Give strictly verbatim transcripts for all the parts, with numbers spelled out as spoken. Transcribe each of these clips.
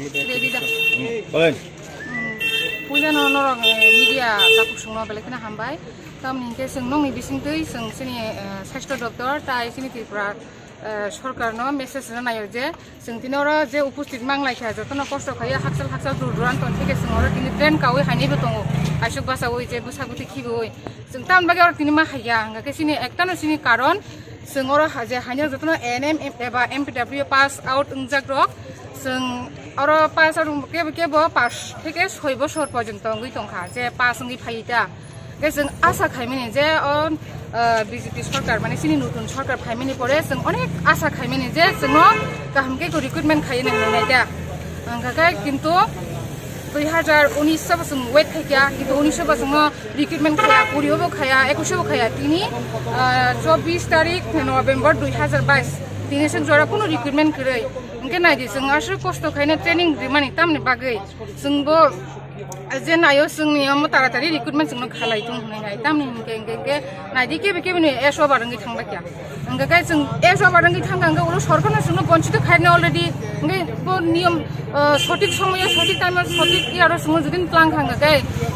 Ready da. Balen. Hmm. Puila no norok, eh, media takhuk songno belai kheno hambai. Tamni hinkhe chwng nokni bisingtwi chwng chini, eh, sasthyo doptor tai chini Tripura, eh, sorkarno message rwna naio je chwng tini oro je upusthit manglaikha, jotono kosto khaiya, hakchal hakchal dur duran ton theke chwng oro tini train kaui hainaibo tongo, aisuk basaui je bwsa bwtwi khibiui. Chwng tamni bagwi oro tini ma haiya, hwnkhe chini ektano chini karon, chwng oro ha-, je haino jotono A N M eba M P W pass out wngjak rok, chwng oro pass out kebo, kebo pass theke soi bosor porjonto wngwi tongkha, je pass wngwi phai ta. Hwnkhe chwng asa khaimani je o, ah, B J P sorkar, mane chini nutun sorkar phaimani pore chwng onek asa khaimani je chwngno kaham khe recruitment khaiwi nai nai ta. Hwnkhe kintu dui hazar unis bo chwng wait khaikha, kintu unis bo chwngno recruitment khaya, kuri bo khaya, ekus bo khaya. Tini, ah, chobbish tarik November dui hazar bais. Tini chwng jora kuno recruitment kwrwi. Hwnkhe naidi chwng aswk kosto khaina training rimani tamni bagwi. Chwngbo je naio chwngni omo taratari recruitment chwngno khalai thung hwnwi nai. Tamni hwnkhe, hwnkhe, hwnkhe naidi kebe kebe ni S O bar wngwi thangbai kha. Hwnkhe khe chwng S O bar wngwi thangkha, hwnkhe ulo sorkarno chwngno bonchito khairni already. Hwnkhe bo niyom, ah, sothik somoyo, sothik time-o, sothik iyaro chwngno jodi tlang kha, hwnkhe khe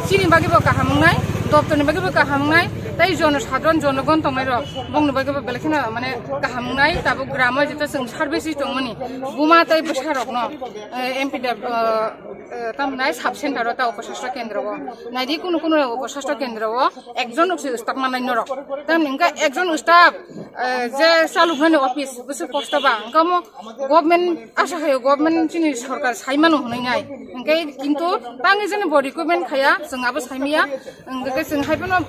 chini bagwi bo kaham wngnai, doptorni bagwi bo kaham wngnai, tei jono sadharon jonogon tongnairok bongni bagwi bo belai kheno mane kaham wngnai. Tabuk gramo jeto chwng service tongmani buma tei bwsarokno, eh, M P W, eh, eh, tamni sub center o ta upasastha kendro o. Naidi kunu kunu upasastha kendro o ekjon rok se staff manai norok. Tamni hwnkhe ekjon staff, eh, je chalukmani office busu post ba hwnkhe omo government asa khayo, government chini sorkar saimano hwnwi nai. Hwnkhe kintu tangwi jani bo recruitment khaya, chwng abo saimaya. Hwnkhe chwng hai phano,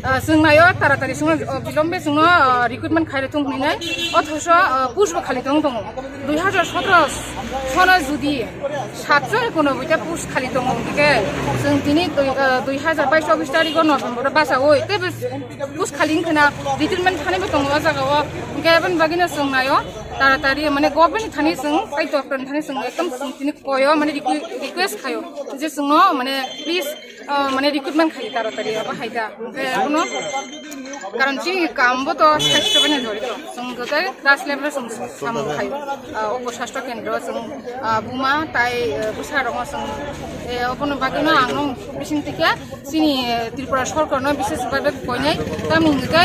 ah, chwng naio taratari chwngno, oh, bilombe chwngno, ah, recruitment khairwi thung hwnwi nai. Othoso, ah, post bo khali tong tongo. Dui hazar sotro sono judi satso ekonoboi ta post khali tongo, hwnkhe chwng tini dui, ah, dui hazar bais chobbish tarikh o November o bachaui teibo post khali wngkhana recruitment thani bo tongo o jaga o. Hwnkhe aboni bagwino chwng naio taratari mane government ni thani chwng tei doctor ni thani chwng ekdom chwng tini koyo mane requi-, request khaio je chwngno mane please, ah, mane recruitment khai taratari abo hai da. Hwnkhe abono karon chini kambo to sasthyo bai jorito. Chwng joto class level chwng samung khai, ah, upo sasthyo kendro chwng, ah, buma tai, eh, bwsa rokno chwng, eh, obono bagwino ang nung bising tikhe chini, eh, Tripura sorkarno bises bhabe koinai tamni hwnkhe,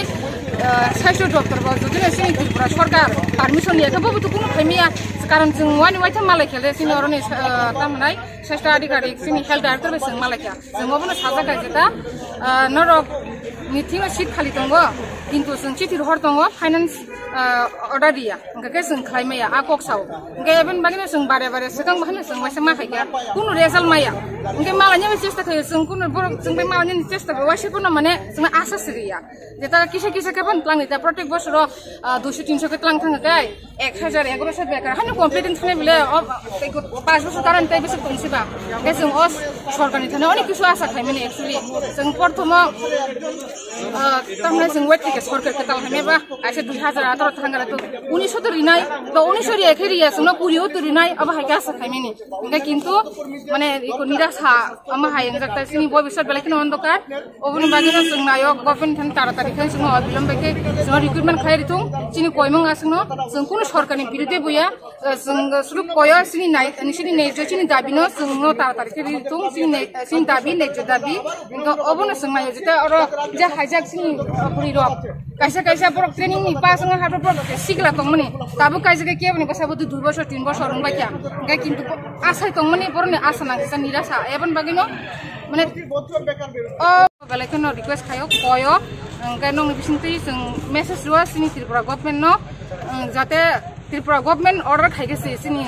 eh, sasthyo doptor bo jodi no chini Tripura sorkar permission ya khe bo to kuno khaimaya karon chwng wani waitha malai khele chini oroni, eh, tamnai sasthyo adhikarik chini health director bai chwng malai kha. Chwng obono sajak kha je ta, ah, norok ni thino seat khali tongo, kintu chwng chithi rohor tongo finance, ah, order riya, hwnkhe khe chwng khlai maya a kok sao. Hwnkhe eboni bagwino chwng bare bare swkang bahai chwng waisa ma khaikha, kunu result maya. Hwnkhe malainani chesta khaio chwng, kunu borok chwng bai malainani chesta bai waisa phano mane chwngno asa siriya. Jeta kisa kisa khe phano twlangni ta protek bosoro, ah, duiso tinso khe twlang thangkha khe ek hajar egaroso bekar hano complete thane bile o, tei ko-, panch bosor karan tei bosor tongsi ba. Hwnkhe chwng o sorkarni thani onek kisu asa khaimani actually. Chwng porthomo, ah, tamni chwng wait khe sorkar khe tal hamya ba, kaisa dui hajar ataro thangkha to unisho to rinai, to unisho riya khe riya chwngno kurio to rinai, abo hai khe asa khaimani. Hwnkhe kintu mane iko nirasa ama hai wngjak ta chini bobiswt belai kheno ondokar. Oboni bagwino chwng naio government thani taratari khe chwngno obilombe khe chwngno recruitment khlai rithung. Chini koimung aswkno chwng kunu sorkarni birudhe buya, eh, chwng suru koyo chini nai, chini nejjo chini dabino chwngno taratari khe rithung. Chini ne-, chini dabi nejjo dabi. Hwnkhe obono chwng naio jeta oro je haijak chini, eh, bwrwi rok. Kaisa kaisa borok training ni pass wngwi hapro borok sikla tongmani. Tabuk kaisa khe keboni bwsa bo dui bosor tin bosor wngbai kha. Hwnkhe kintu asai tongmani borokni asa nangkha nirasa. Eboni bagwino mane o belai kheno request khaio, koyo, hwnkhe nokni bisingtwi chwng message rwo chini Tripura government no, jate Tripura government order khaikhe se chini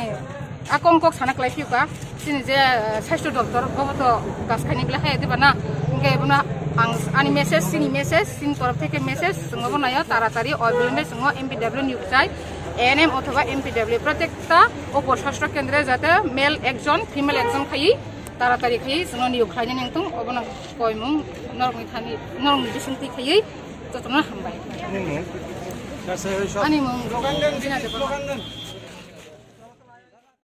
a kong kok sana kwlai phiuka, chini je, eh, sasthyo doptor bobo to gas khaini bile hai diba na, hwnkhe bono ang ani message, chini message, chini torof theke message, chwng obo naio taratari obilombe chwng M P W niyok chai, A N M othoba M P W protekta opo sasthyo kendro jate male ekjon, female ekjon khaiwi taratari khaiwi chwngno niyok khlainani wngthung, obono koimung norokni thani, norokni bisingtwi khaiwi jotono hambai. Nini mung? Ani mung Bina Debbarma.